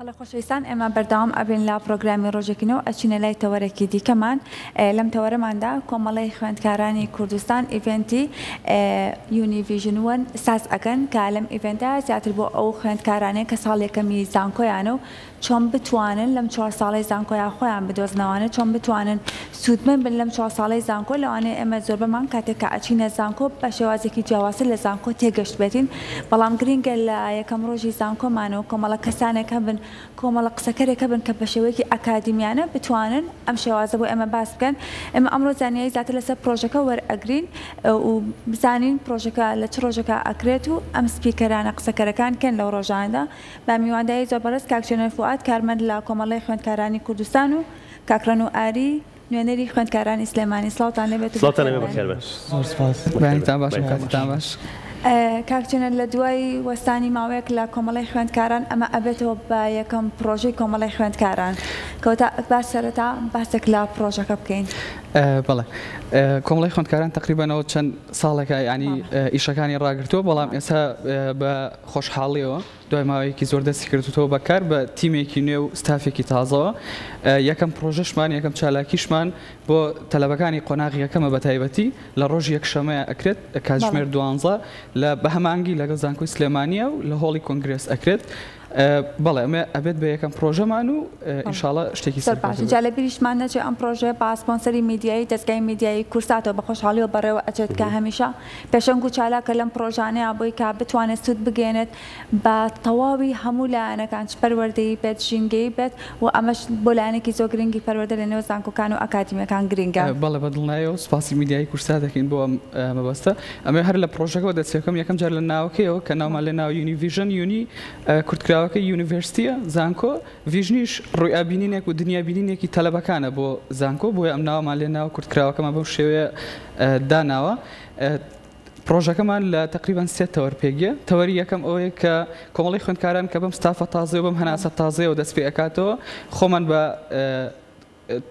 بەڵێ خۆشەویستان ئێمە بەردەوام ئەبین لە پڕۆگرامی ڕۆژێکی نوێ ئەچینە لای تەوەرێکی دیکەمان لەم تەوەرەماندا کۆمەڵەی خوێندکارانی کوردستان ئیڤێنتی Uni Vision One ساز ئەکەن کە لەم ئیڤێنتە زیاتر بۆ ئەو خوێندکارانەیە کە ساڵ یەکەمی زانکۆیانە و چۆن بتوانن لەم چوار ساڵەی زانکۆیا خۆیان بدۆزنەوانە چۆن بتوانن سوودمەند بن لەم چوار ساڵەی زانکۆ لەوانەیە ئێمە زۆربەمان کاتێک کە ئەچینە زانکۆ بە شێوازێکی جیاوازتر لە زانکۆ تێگەشتبێتین بەڵام گرینگە لە یەکەم ڕۆژی زانکۆمانەوە کۆمەڵە کەسانێک هەبن کۆمەڵە قسەکەرێک هەبن کە بە شێوەیەکی ئەکادیمیانە بتوانن ئەم شێوازە بۆ ئێمە باس بکەن ئێمە ئەمڕۆ زانیاری زیاتر لەسەر پرۆژەکە وەرئەگرین و بزانین پرۆژەکە لە چ ڕۆژێکا ئەکرێت و ئەم speaker انە قسەکەرەکان کێن لەو ڕۆژانەدا بە میوانداری زۆر بەڕێز کاک چێنەر فوئاد کارمەند لە کۆمەڵەی خوێندکارانی کوردستان و کاک ڕەنو ئاری نوێنەری خوێندکارانی سلێمانی سڵاوتان لێبێت و سڵاوتان لێبێ بەخێربێن. بەخێربێن. زۆر سپاس. بەیانیتان باش و کاتتان باش. کاک چێنەر لە دوای وەستانی ماوەیەک لە کۆمەڵەی خوێندکاران ئەمە ئەبێتەوە بە یەکەم پڕۆژەی کۆمەڵەی خوێندکاران کەواتە با سەرەتا باسێک لە پڕۆژەکە بکەین. بەڵێ کۆمەڵەی خوێندکاران تەقریبەن ئەوە چەند ساڵێکە یانی ئیشەکانی ڕاگرتووە بەڵام ئێستا بە خۆشحاڵیەوە دوای ماوەیەکی زۆر دەستی کردوتەوە بە کار بە تیمێکی نوێ و ستافێکی تازەوە. یەکەم پڕۆژەشمان، یەکەم چالاکیشمان بۆ تەلەبەکانی قۆناغی یەکەمە بە تایبەتی لە ڕۆژی یەکشەممەیە ئەکرێت کاتژمێر دوانزە لە بە هەماهەنگی لەگەڵ زانکۆی سلێمانییە و لە هۆڵی کۆنگرێس ئەکرێت. بەڵێ ئەمە ئەبێت بە یەکەم پڕۆژەمان و ئینشاڵا شتێکی زۆر باشە سەرکەوتوو جا لە بیریشمان نەچێت ئەم پڕۆژەیە بە سپۆنسەری میدیایی دەزگای میدیایی کورساتەوە بە خۆشحاڵیەوە بەڕێوە ئەچێت کە هەمیشە پێشەنگ و چالاکە لەم پڕۆژانەیا بۆی کە بتوانێت سوود بگەیەنێت بە تەواوی هەموو لایەنەکان چ پەروەردەیی بێت ژینگەیی بێت و ئەمەش بۆ لایەنێکی زۆر گرنگی پەروەردە لە نێو زانکۆکان و ئەکادیمیەکان گرنگە. بەڵێ بە دڵنیایەوە سوپاسی میدیایی کورسات دەکەین بۆ ئەم مەبەستە. ئەمەوێ هەر لە پڕۆژەکەوە دەست پێ بکەم یەکەم جار لە ناوەکەیەوە کە ناومان لێ ناوە Uni Vision Uni کورتکراوەکەی University یە زانکۆ Vision یش ڕوئیا بینینێک و دنیا بینینێکی تەلەبەکانە بۆ زانکۆ بۆیە ئەم ناوەمان لێ ناوە کورتکراوەکەمان بەو شێوەیە داناوە. پڕۆژەکەمان لە تەقریبەن سێ تەوەر پێکدێ، تەوەری یەکەم ئەوەیە کە کۆمەڵەی خوێندکاران کە بەم ستافە تازەیە و بەم هەناسە تازەیەوە دەست پێ ئەکاتەوە خۆمان بە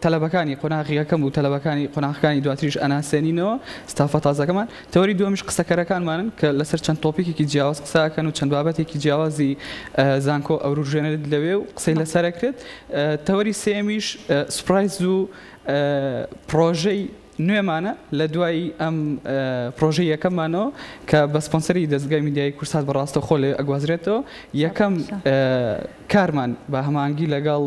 تەلەبەکانی قۆناغی یەکەم و تەلەبەکانی قۆناغەکانی دواتریش ئەناسێنینەوە ستافە تازەکەمان. تەوەری دووەمیش قسەکەرەکانمانن کە لەسەر چەند topic ێکی جیاواز قسە ئەکەن و چەند بابەتێکی جیاوازی زانکۆ ئەوروژێنرێت لەوێ و قسەی لەسەر ئەکرێت. تەوەری سێیەمیش surprise و پڕۆژەی نوێمانە لە دوای ئەم پڕۆژەی یەکەممانەوە کە بە سپۆنسەری دەزگای میدیایی کوردسات بە ڕاستەوخۆ لێ ئەگوازرێتەوە یەکەم کارمان بە هەماهەنگی لەگەڵ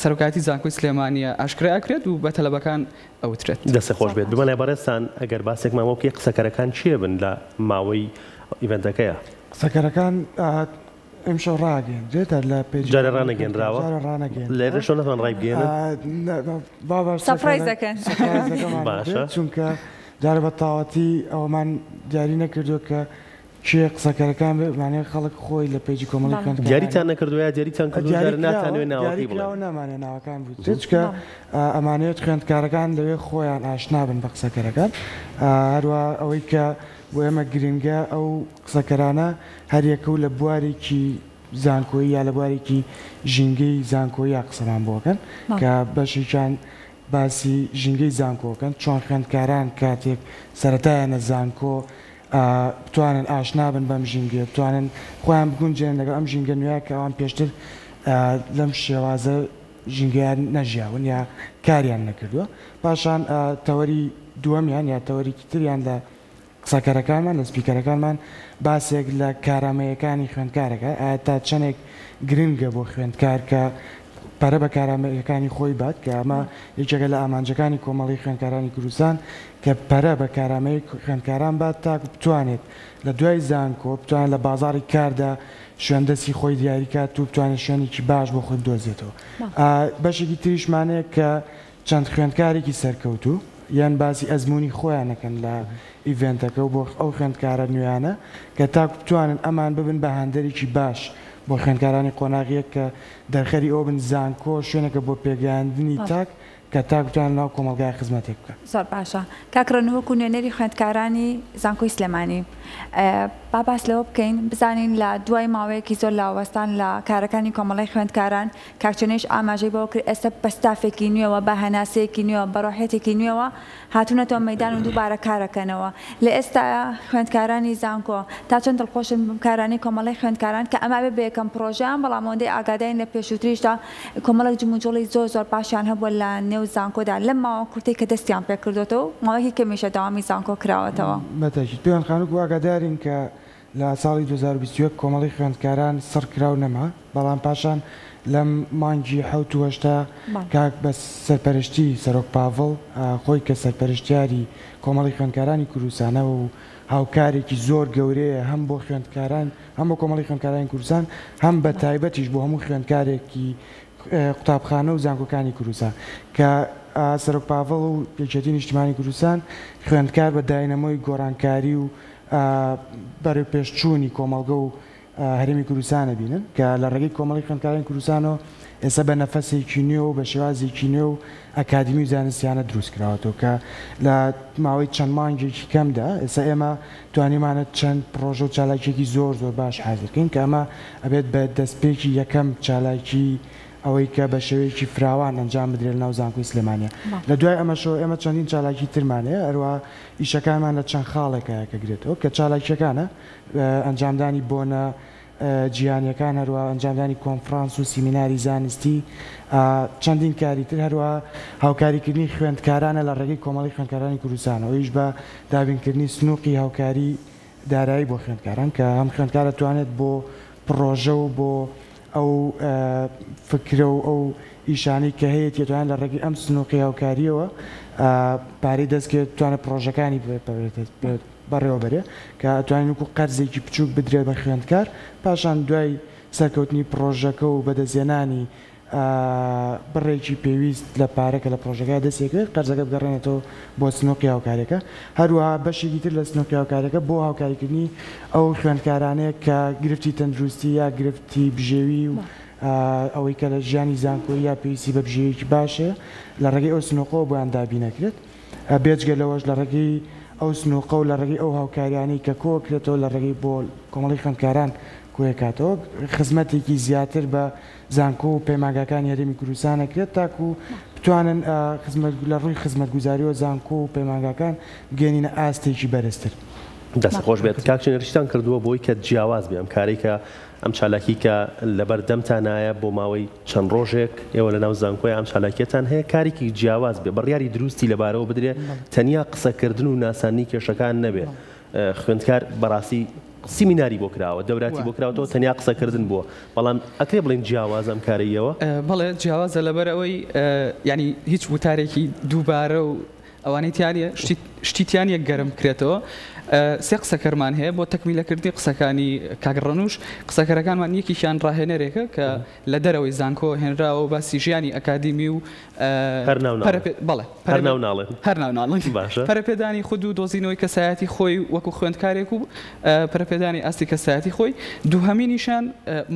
سەرۆکایەتی زانکۆی سلێمانیە ئاشکرا ئەکرێت و بە تەلەبەکان ئەوترێت. دەستت خۆش بێت بمەلای بەڕێزتان ئەگەر باسێکمان بۆ بکەی قسەکەرەکان کێ بن لە ماوەی ئیڤێنتەکەیا؟ قسەکەرەکان ئیمشەو ڕاگەیەندرێت هەر لە page ی جارێ ڕانەگەیەنراوە؟ جارێ ڕانەگەیەنراوە. لێرەشەوە ناتوانن ڕایبگەیەنن؟ بابە surprise ئەکەن. surprise ەکەمان باشە. بێت چونکە جارێ بە تەواوەتی ئەوەمان دیاری نەکردووە کە کێ قسەکەرەکان بێ مانێ خەڵک خۆی لە page ی کۆمەڵی بەڵێ. خوێندکارانی دیاریتان نەکردووە یا دیاریتان کردووە دیاری جارێ کراوە ناتانەوێ دیاری ناوەکەی بڵێن؟ کراوە نامانەوێ ناوەکان بوترێت چونکە ئەمانەوێت خوێندکارەکان لەوێ خۆیان ئاشنا بن بە قسەکەرەکان هەروە ئەوەی کە بۆ ئێمە گرنگە ئەو قسەکەرانە هەریەکە و لە بوارێکی زانکۆیی یا لە بوارێکی ژینگەی زانکۆییا قسەمان بۆ ئەکەن کە بەشێکیان باسی ژینگەی زانکۆ ئەکەن چۆن خوێندکاران کاتێک سەرەتایانە زانکۆ بتوانن ئاشنا بن بەم ژینگەیە بتوانن خۆیان بگونجێنن لەگەڵ ئەم ژینگە نوێیە کە ئەوان پێشتر لەم شێوازە ژینگەیان نەژیاون یا کاریان نەکردووە پاشان تەوەری دووەمیان یا تەوەرێکی تریان لە قسەکەرەکانمان، لە سپیکەرەکانمان باسێک لە کارامەیەکانی خوێندکارەکە، ئایا تا چەندێک گرنگە بۆ خوێندکار کە پەرە بە کارامەیەکانی خۆی بات، کە ئەمە یەکێکە لە ئامانجەکانی کۆمەڵەی خوێندکارانی کوردستان کە پەرە بە کارامەیی خوێندکاران بات تاکو بتوانێت لە دوای زانکۆ بتوانێت لە بازاڕی کاردا شوێن دەستی خۆی دیاری کات و بتوانێت شوێنێکی باش بۆ خۆی بدۆزێتەوە. بەشێکی تریشمان هەیە کە چەند خوێندکارێکی سەرکەوتوو یان باسی ئەزموونی خۆیان ئەکەن لە ئیڤێنتەکە و بۆ ئەو خوێندکارە نوێیانە کە تاکو بتوانن ئەمان ببن بە هاندەرێکی باش بۆ خوێندکارانی قۆناغی یەک کە دەرخەری ئەوە بن زانکۆ شوێنێکە بۆ پێگەیاندنی تاک کە تاک بتوانێت لەناو کۆمەڵگای خزمەتێک بکات. زۆر باشە کاک ڕەنو وەکو نوێنەری خوێندکارانی زانکۆی سلێمانی. با باس لەوە بکەین بزانین لە دوای ماوەیەکی زۆر لە وەستان لە کارەکانی کۆمەڵەی خوێندکاران، کاک چێنەیش ئاماژەی بەوە کرد ئێستا بە ستافێکی نوێوە، بە هەناسەیەکی نوێوە، بە ڕۆحیەتێکی نوێوە هاتوونەتەوە مەیدان و دووبارە کارەکەنەوە. لە ئێستایا خوێندکارانی زانکۆ تا چەند دڵخۆشن بەم کارانەی کۆمەڵەی خوێندکاران کە ئەمە ئەبێ بە یەکەم پڕۆژەیان، بەڵام ئەوەندەی ئاگادارین لە پێشووتریشدا کۆمەڵێک جموجوڵی زۆر زۆر باشیان هەبووە لە نێو زانکۆدا لەم ماوە کورتەی کە دەستیان پێکردۆتەوە و ماوەیەکی کەمیشە دەوامی زانکۆ کراوەتەوە. بە تەئکید پێوەند خان وەکو ئاگادارین کە لە ساڵی 2021 کۆمەڵەی خوێندکاران سڕ کرا و نەما، بەڵام پاشان لەم مانگی حەوت و هەشتا کاک بە سەرپەرشتی سەرۆک پاڤڵ خۆی کە سەرپەرشتیاری کۆمەڵی خوێندکارانی کوردستانە و هاوکارێکی زۆر گەورەیە هەم بۆ خوێندکاران هەم بۆ کۆمەڵی خوێندکارانی کوردستان هەم بە تایبەتیش بۆ هەموو خوێندکارێکی قوتابخانە و زانکۆکانی کوردستان کە سەرۆک پاڤڵ و یەکێتی نیشتیمانی کوردستان خوێندکار بە داینەمۆی گۆڕانکاری و بەرەوپێشچوونی کۆمەڵگە و هەرێمی کوردستان ئەبینن کە لە ڕێگەی کۆمەڵی خوێندکارانی کوردستانەوە ئێستا بە نەفەسێکی نوێ و بە شێوازێکی نوێ و ئەکادیمی و زانستیانە دروست کراوەتەوە کە لە ماوەی چەند مانگێکی کەمدا ئێستا ئێمە توانیومانە چەند پڕۆژە و چالاکیەکی زۆر زۆر باش حازر کەین کە ئەمە ئەبێت بە دەستپێکی یەکەم چالاکی ئەوەی کە بە شێوەیەکی فراوان ئەنجام بدرێت لەناو زانکۆی سلێمانیە. لە دوای ئەمەشەوە ئێمە چەندین چالاکی ترمان هەیە، هەروەها ئیشەکانمان لە چەند خاڵێکایە کە گرێتەوە کە چالاکیەکانە ئەنجامدانی بۆنە جیهانیەکان، هەروەها ئەنجامدانی کۆنفرانس و سیمیناری زانستی، چەندین کاری تر، هەروەها هاوکاریکردنی خوێندکارانە لە ڕێگەی کۆمەڵەی خوێندکارانی کوردستانەوە، ئەویش بە دابینکردنی سنوقی هاوکاری دارایی بۆ خوێندکاران کە هەم خوێندکار ئەتوانێت بۆ پڕۆژە و بۆ ئەو فکرە و ئەو ئیشانەی کە هەیەتی ئەتوانێت لە ڕێگەی ئەم سنوقی هاوکاریەوە پارەی دەستکەوێت بتوانێت پڕۆژەکانی بەڕێوەبەرێ کە ئەتوانین وەکو قەرزێکی بچووک بدرێت بە خوێندکار پاشان دوای سەرکەوتنی پڕۆژەکە و بەدەستهێنانی بڕێکی پێویست لە پارە کە لە پڕۆژەکەیا دەستی ئەکەوێت قەرزەکە بگەڕێنێتەوە بۆ سنوقی هاوکاریەکە هەروەها بەشێکی تر لە سنوقی هاوکاریەکە بۆ هاوکاریکردنی ئەو خوێندکارانەیە کە گرفتی تەندروستی یا گرفتی بژێوی و ئەوەی کە لە ژیانی زانکۆیی یا پێویستی بە بژێویەکی باش هەیە لە ڕێگەی ئەو سنوقەوە بۆیان دابینەکرێت. بێجگە لەوەش لە ڕێگەی ئەو سنوقە و لە ڕێگەی ئەو هاوکاریانەی کە کۆکرێتەوە لە ڕێگەی بۆ کۆمەڵی خوێندکاران کۆیەکاتەوە خزمەتێکی زیاتر بە زانکۆ و پەیمانگاکانی هەرێمی کوردستان ئەکرێت تاکو بتوانن خزمەت لە ڕووی خزمەتگوزاریەوە زانکۆ و پەیمانگاکان بگەینینە ئاستێکی بەرزتر. دەست خۆش بێت کاک چنر چیتان کردووە بۆی کە جیاواز بێ ئەم کارەی کە ئەم چالاکی کە لەبەر دەمتانایە بۆ ماوەی چەند ڕۆژێک ئێوە لە ناو زانکۆی ئەم چالاکیەتان هەیە کارێکی جیاواز بێ بڕیاری دروستی لەبارەوە بدرێ تەنیا قسەکردن و ناساندنی کێشەکان نەبێ خوێندکار بەڕاستی سیمیناری بۆ کراوە دەوراتی بۆ کراوەتەوە تەنیا قسەکردن بووە بەڵام ئەکرێ بڵێین جیاوازە ئەم کارەیەوە؟ بەڵێ جیاوازە لەبەر ئەوەی یانی هیچ وتارێکی دووبارە و ئەوانەی تیا نیە شتی شتی تیا نیە گەرم بکرێتەوە سێ قسەکەرمان هەیە بۆ تەکمیلەکردنی قسەکانی کاک ڕەنوش قسەکەرەکانمان یەکێکیان ڕاهێنەرێکە کە لە دەرەوەی زانکۆ هێنراوە و باسی ژیانی ئەکادیمی و هەر ناو ناڵێن. بەڵێ هەر ناو ناڵێن. هەر ناو ناڵێن. باشە. پەرەپێدانی خود و دۆزینەوەی کەسایەتی خۆی وەکو خوێندکارێک و پەرەپێدانی ئاستی کەسایەتی خۆی. دووهەمینیشان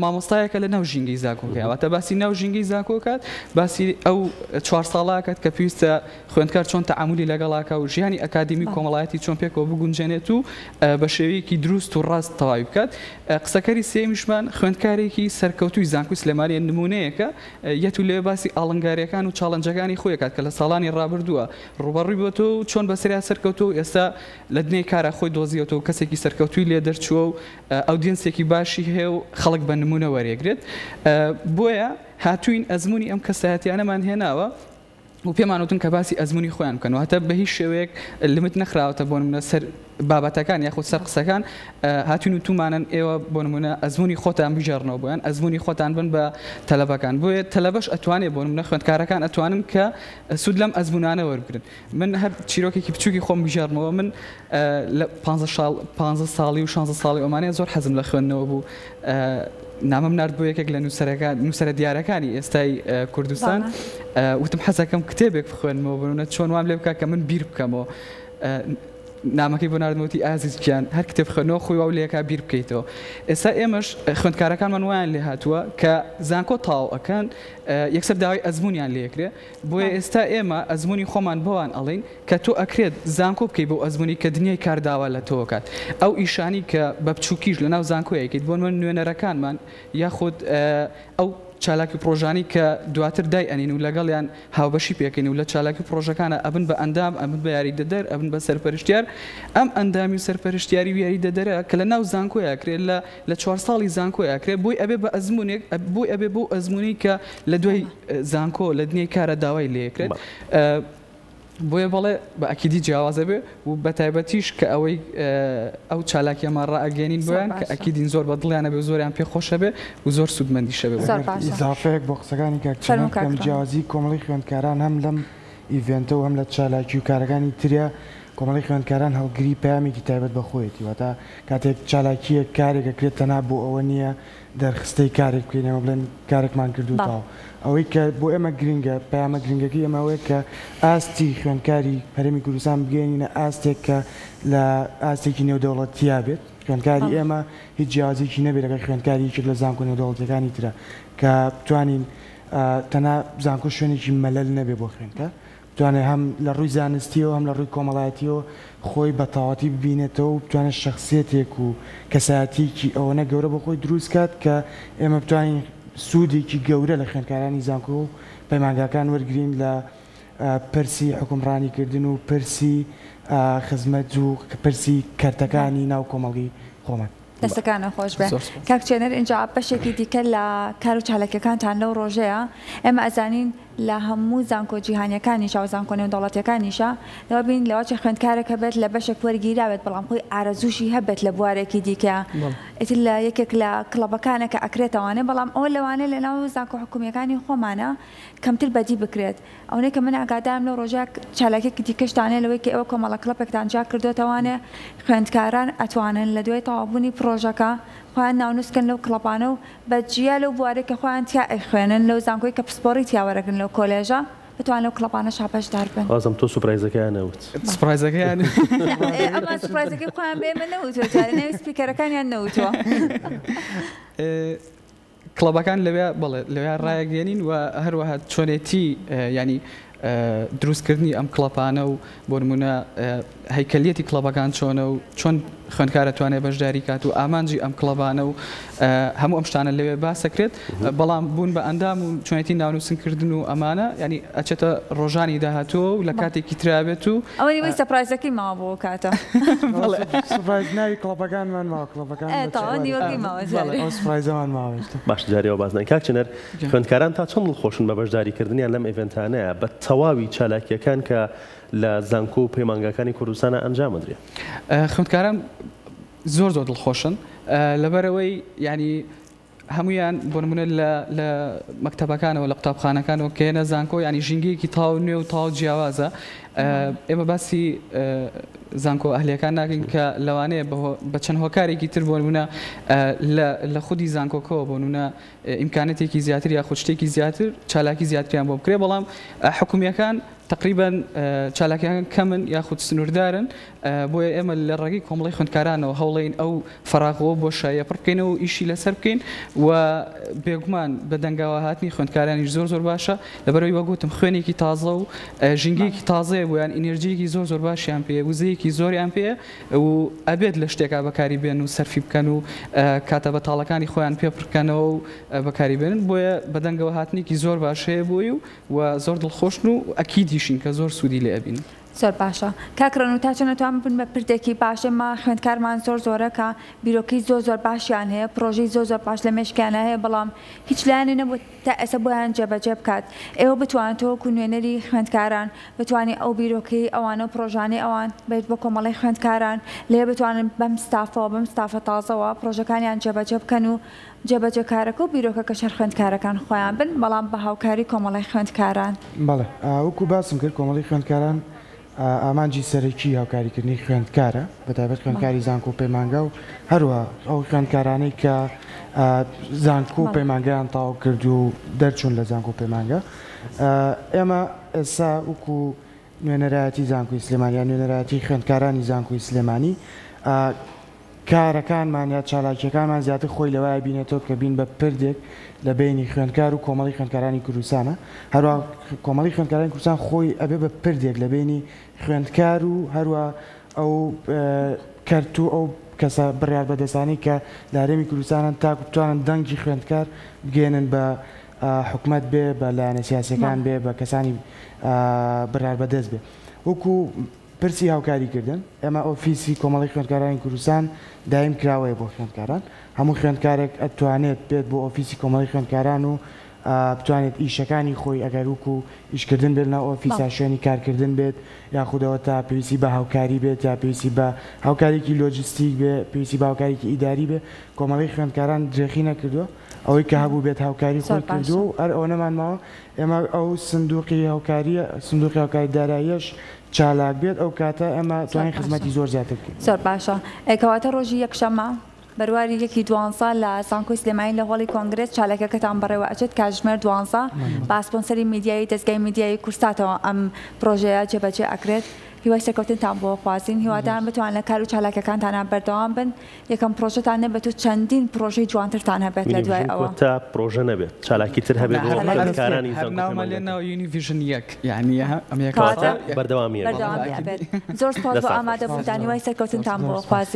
مامۆستایەکە لە ناو ژینگەی زانکۆکەیە. واتە باسی ناو ژینگەی زانکۆ کات، باسی ئەو چوار ساڵە کات کە پێویستە خوێندکار چۆن تەعامولی لەگەڵا کا و ژیانی ئەکادیمی و کۆمەڵایەتی چۆن پێکەوە بگونجێنێت و بە شێوەیەکی دروست و ڕاست تەواوی بکات. قسەکەری سێیەمیشمان خوێندکارێکی سەرکەوتووی زانکۆی سلێمانییە، نموونەیەکە یەت و لەوێ باسی ئاڵنگارییەکان و challenge ەکانی خۆی ئەکات کە لە ساڵانی ڕابردووە ڕووبەڕووی بۆتەوە و چۆن بەسەریا سەرکەوتووە و ئێستا لە دنیای کارا خۆی دۆزیوەتەوە و کەسێکی سەرکەوتووی لێ دەرچووە و audience ێکی باشی هەیە و خەڵک بە نموونە وەریەگرێت. بۆیە هاتووین ئەزموونی ئەم کەسایەتیانەمان هێناوە و پێمان وتن کە باسی ئەزموونی خۆیان بکەن واتە بە هیچ شێوەیەک limit نەخراوەتە بۆ نمونە سەر بابەتەکان یاخود سەر قسەکان هاتوین و تومانن ئێوە بۆ نمونە ئەزموونی خۆتان بگێڕنەوە بۆیان ئەزموونی خۆتان بن بە تەلەبەکان بۆیە تەلەبەش ئەتوانێ بۆ نمونە خوێندکارەکان ئەتوانن کە سوود لەم ئەزموونانە وەربگرن من هەر چیرۆکێکی بچووکی خۆم بگێڕمەوە من لە 15 ساڵی و 16 ساڵی ئەمانەیە زۆر حەزم لە خوێندنەوە بوو نامەم نارد بۆ یەکێک لە نووسەرەکان نووسەرە دیارەکانی ئێستای کوردستان وتم حەزەکەم کتێبێک بخوێنمەوە بنە چۆن وام لێ بکە کە من بیر بکەمەوە. نامەکەی بۆ ناردم وتی ئازیز گیان هەر کتێب خوێندنەوە خۆی واو لێکا بیر بکەیتەوە. ئێستا ئێمەش خوێندکارەکانمان وایان لێ هاتووە کە زانکۆ تەواو ئەکەن یەکسەر داوای ئەزموونیان لێ ئەکرێ. بۆیە ئێستا ئێمە ئەزموونی خۆمان بەوان ئەڵێین کە تۆ ئەکرێت زانکۆ بکەی بەو ئەزموونەی کە دنیای کار داوا لە تۆ ئەکات. ئەو ئیشانەی کە بە بچووکیش لەناو زانکۆ ئەیکەیت بۆ نموونە نوێنەرەکانمان یاخود ئەو چالاکی و پڕۆژانەی کە دواتر دای ئەنین و لەگەڵیان هاوبەشی پێکەین و لە چالاکی و پڕۆژەکانا ئەبن بە ئەندام، ئەبن بە یاریدەدەر، ئەبن بە سەرپەرشتیار، ئەم ئەندامی و سەرپەرشتیاری و یاریدەدەرە کە لە ناو زانکۆیا ئەکرێ لە لە چوارساڵی زانکۆیا ئەکرێ بۆی ئەبێ بە ئەزموونێک بۆی ئەبێ بەو ئەزموونەی کە لە دوای زانکۆ لە دنیای کارا داوای لێ ئەکرێت. بۆیە بەڵێ بە ئەکیدی جیاواز ئەبێ و بە تایبەتیش کە ئەوەی ئەو چالاکیەمان ڕائەگەیەنین بۆیان کە ئەکیدین زۆر بە دڵیان ئەبێ و زۆریان پێ خۆش ئەبێ و زۆر سوودمەندیش ئەبێ بۆیان. ئیزافەیەک بۆ قسەکانی کاک چنار بکەم، جیاوازی کۆمەڵەی خوێندکاران هەم لەم ئیڤێنتە و هەم لە چالاکی و کارەکانی تریا، کۆمەڵەی خوێندکاران هەڵگری پەیامێکی تایبەت بە خۆیەتی، واتە کاتێک چالاکییەک کارێک ئەکرێت تەنها بۆ ئەوە نییە دەرخستەی کارێک بکەین ئێمە بڵێن کارێکمان کردوو تەواو. ئەوەی کە بۆ ئێمە گرنگە، پەیامە گرنگەکەی ئێمە ئەوەیە کە ئاستی خوێندکاری هەرێمی کوردستان بگەیەنینە ئاستێک کە لە ئاستێکی نێودەوڵەتییا بێت، خوێندکاری ئێمە هیچ جیاوازییەکی نەبێت لەگەڵ خوێندکاری یەکێک لە زانکۆ نێودەوڵەتییەکانی ترا، کە بتوانین تەنها زانکۆ شوێنێکی مەلەل نەبێت بۆ خوێندکار، بتوانێت هەم لە ڕووی زانستییەوە هەم لە ڕووی کۆمەڵایەتییەوە خۆی بە تەواوەتی ببینێتەوە و بتوانێت شەخسیەتێک و کەسایەتییەکی ئەوەنە گەورە بۆ خۆی دروست کات کە ئێمە بتوانین سوودێکی گەورە لە خوێندکارانی زانکۆ و پەیمانگاکان وەرگرین لە پرسی حوکمڕانیکردن و پرسی خزمەت و پرسی کەرتەکانی ناو کۆمەڵگەی خۆمان. دەستەکانت خۆش بێ کاک چێنەر ئینجا بەشێکی دیکە لە کار و چالاکیەکانتان لەو ڕۆژەیە ئێمە ئەزانین لە هەموو زانکۆ جیهانیەکانیشا و زانکۆ نێودەوڵەتیەکانیشا لەوە بین لەوەچە خوێندکارێک هەبێت لە بەشێک وەرگیرابێت بەڵام خۆی ئارەزووشی هەبێت لە بوارێکی دیکە ئیتر لە یەکێک لە کڵەبەکانە کە ئەکرێتەوانێ بەڵام ئەوە لەوانەیە لەناو زانکۆ حکومیەکانی خۆمانە کەمتر بەدی بکرێت ئەونەی کە من ئاگادارم لەو ڕۆژە چالاکیەکی دیکەشتان هەیە لەوەی کە ئێوە کۆمەڵە کڵەپێکتان جیا کردۆتەوانێ خوێندکاران ئەتوانن لە دوای تەواوبوونی پڕۆژەکە خۆیان ناونوس کەن لەو کڵەپانە و بە جیا لەو بوارەی کە خۆیان تیا ئەیخوێنن لەو زانکۆی کە پسپۆڕی تیا وەرەگرن لەو کۆلێژە بتوان لەو کڵەپانەشا بەشدار بن. وازم تۆ سوپرایزەکەیان نەوت. سوپرایزەکەیان نا ئەمان سوپرایزەکەی خۆیان بە ئێمە نەوتوە جارێ ناوی سپیکەرەکانیان نەوتوە. کڵەبەکان لەوێ بەڵێ لەوێ ڕایەگەیەنین و هەروەها چۆنێتی ینی دروستکردنی ئەم کڵەپانە و بۆ نمونە هەیکەلیەتی کڵەبەکان چۆنە و چۆن خوێندکارە توانێت بەشداری کات و ئامانجی ئەم کڵەبانە و هەموو ئەم شتانە لەوێ باسەکرێت بەڵام بوون بە ئەندام و چۆنێتی ناونووسنکردن و ئەمانە ینی ئەچێتە ڕۆژانی داهاتووە و لە کاتێکی ترابێت و ئەوە نیوەی surprise ەکەی ماوە بۆ ئەو کاتە. بەڵێ surprise ناوی کڵەپەکانمان ماوە کڵەپەکان ئێ تەواو نیوەکەی ماوە جارێ. ئەو surprise ەمان ماوە هێشتا. باش جارێ وا باس نەکەین کاک چنەر خوێندکاران تا چەند دڵخۆشن بە بەشداریکردنیان لەم event انەیە بە تەواوی چالاکییەکان کە لە زانکۆ و پەیمانگاکانی کوردستانا ئەنجام ئەدرێ؟ خوێندکاران زۆر زۆر دڵخۆشن لەبەرئەوەی یانی هەموویان بۆ نمونە لە لە مەکتەبەکانەوە لە قوتابخانەکانەوە کە یەنە زانکۆ یانی ژینگەیەکی تەواو نوێ و تەواو جیاوازە ئێمە باسی زانکۆ ئەهلیەکان ناکەین کە لەوانەیە بە چەند هۆکارێکی تر بۆ نمونە لە لە خودی زانکۆکەوە بۆ نمونە ئیمکانەتێکی زیاتر یاخود شتێکی زیاتر چالاکی زیاتریان بۆ بکرێ بەڵام حکومیەکان تەقریبەن چالاکیەکان کەمن یاخود سنووردارن، بۆیە ئێمە لە ڕێگەی کۆمەڵەی خوێندکارانەوە هەوڵەین ئەو فەراغ و بۆشاییە پڕ بکەینەوە و ئیشی لەسەر بکەین و بێگومان بە دەنگاوە هاتنی خوێندکارانیش زۆر زۆر باشە، لەبەرئەوەی وەک وتم خوێنێکی تازە و ژینگەیەکی تازەیە بۆیان، ئینێرجییەکی زۆر زۆر باشیان پێیە، وزەیەکی زۆریان پێیە و ئەبێت لە شتێکا بەکاری بێن و سەرفی بکەن و کاتە بەتاڵەکانی خۆیان پێ پڕ بکەنەوە و بەکاری بێنن، بۆیە بەدەنگەوە هاتنێکی زۆر باش هەیە بۆی و و زۆر دڵخۆشن و ئەکیدیشین کە زۆر سوودی لێ ئەبینن. زۆر باشە کاک ڕەنوو تا چەند ئەتوان ببن بە پردێکی باش ئێمە خوێندکارمان زۆر زۆرە کە بیرۆکەی زۆر زۆر باشیان هەیە پرۆژەی زۆر زۆر باش لە مێشکیانە هەیە بەڵام هیچ لایەنێ نەبوو تا ئێستا بۆیان جێبەجێ بکات ئێوە بتوان تۆ وەکو نوێنەری خوێندکاران بتوانی ئەو بیرۆکەی ئەوانە و پرۆژانەی ئەوان بێت بۆ کۆمەڵەی خوێندکاران لێ بتوانن بەم ستافەوە بەم ستافە تازەوە پرۆژەکانیان جێبەجێ بکەن و جێبەجێکارەکە و بیرۆکەکەش هەر خوێندکارەکان خۆیان بن، بەڵام بە هاوکاری کۆمەڵەی خوێندکاران. بەڵێ، وەکو باسم کرد کۆمەڵەی خوێندکاران ئامانجی سەرەکی هاوکاریکردنی خوێندکارە، بەتایبەت خوێندکاری زانکۆ و پەیمانگا و هەروەها ئەو خوێندکارانەی کە زانکۆ و پەیمانگایان تەواو کرد و دەرچوون لە زانکۆ و پەیمانگا. ئێمە ئێستا وەکو. نوێنەرایەتی زانکۆی سلێمانی یان نوێنەرایەتی خوێندکارانی زانکۆی سلێمانی کارەکانمان یا چالاکیەکانمان زیاتر خۆی لەوایە بینێتەوە کە بین بە پردێک لە بەینی خوێندکار و کۆمەڵی خوێندکارانی کوردستانە. هەروا کۆمەڵی خوێندکارانی کوردستان خۆی ئەبێ بە پردێک لە بەینی خوێندکار و هەروا ئەو کەرت و ئەو کەسە بڕیاربەدەستانەی کە لە هەرێمی کوردستانن تاکو بتوانن دەنگی خوێندکار بگەیەنن بە حکومەت بێ، بە لایەنە سیاسیەکان بێ، بە کەسانی بڕیاربەدەست بێ. وەکو پرسی هاوکاری کردن، ئێمە ئۆفیسی کۆمەڵەی خوێندکارانی کوردستان دایم کراوەیە بۆ خوێندکاران، هەموو خوێندکارێک ئەتوانێت بێت بۆ ئۆفیسی کۆمەڵەی خوێندکاران و بتوانێت ئیشەکانی خۆی ئەگەر وەکو ئیشکردن بێت لەناو ئۆفیسا، شوێنی کارکردن بێت یاخود ئەوەتا پێویستی بە هاوکاری بێت یا پێویستی بە هاوکاریەکی لۆجستیک بێ، پێویستی بە هاوکاریەکی ئیداری بێ، کۆمەڵەی خوێندکاران درێخی نەکردووە، ئەوەی کە هەبوو بێت هاوکاری خۆی کردووە و هەر ئەوەنەمان ماوە ئێمە ئەو سندوقی هاوکاریە سندوقی هاوکاری داراییەش چالاک بێت ئەو کاتە ئێمە توانین خزمەتی زۆر زیاتر بکەین. زۆر باشە کەواتە ڕۆژی یەکشەممە بەرواری یەکی دوانزە لە زانکۆی سلێمانی لە هۆڵی کۆنگرێس چالاکیەکەتان بەڕێوە ئەچێت کاتژمێر 12 بە سپۆنسەری میدیایی دەزگای میدیایی کوردساتەوە ئەم پرۆژەیە جێبەجێ ئەکرێت هیوای سەرکەوتنتان بۆ خوازین هیوادارم بتوان لە کار و چالاکیەکانتانا بەردەوام بن یەکەم پرۆژەتان نەبێت و چەندین پرۆژەی جوانترتان هەبێت لە دوای یونیڤیژن ئەوە. کۆتا پرۆژە نەبێت چالاکی تر هەبێت بۆ خوێندکارانی هەر زانکۆ ناومان لێ پەیمانگاکان. ناوە یونیڤیژن یەک یانی ئەم یەک کەواتە بەردەوامیە بەردەوامی ئەبێت. زۆر سوپاس بۆ دەستان خۆش. ئامادەبوونتان هیوای سەرکەوتنتان بۆ خوازین.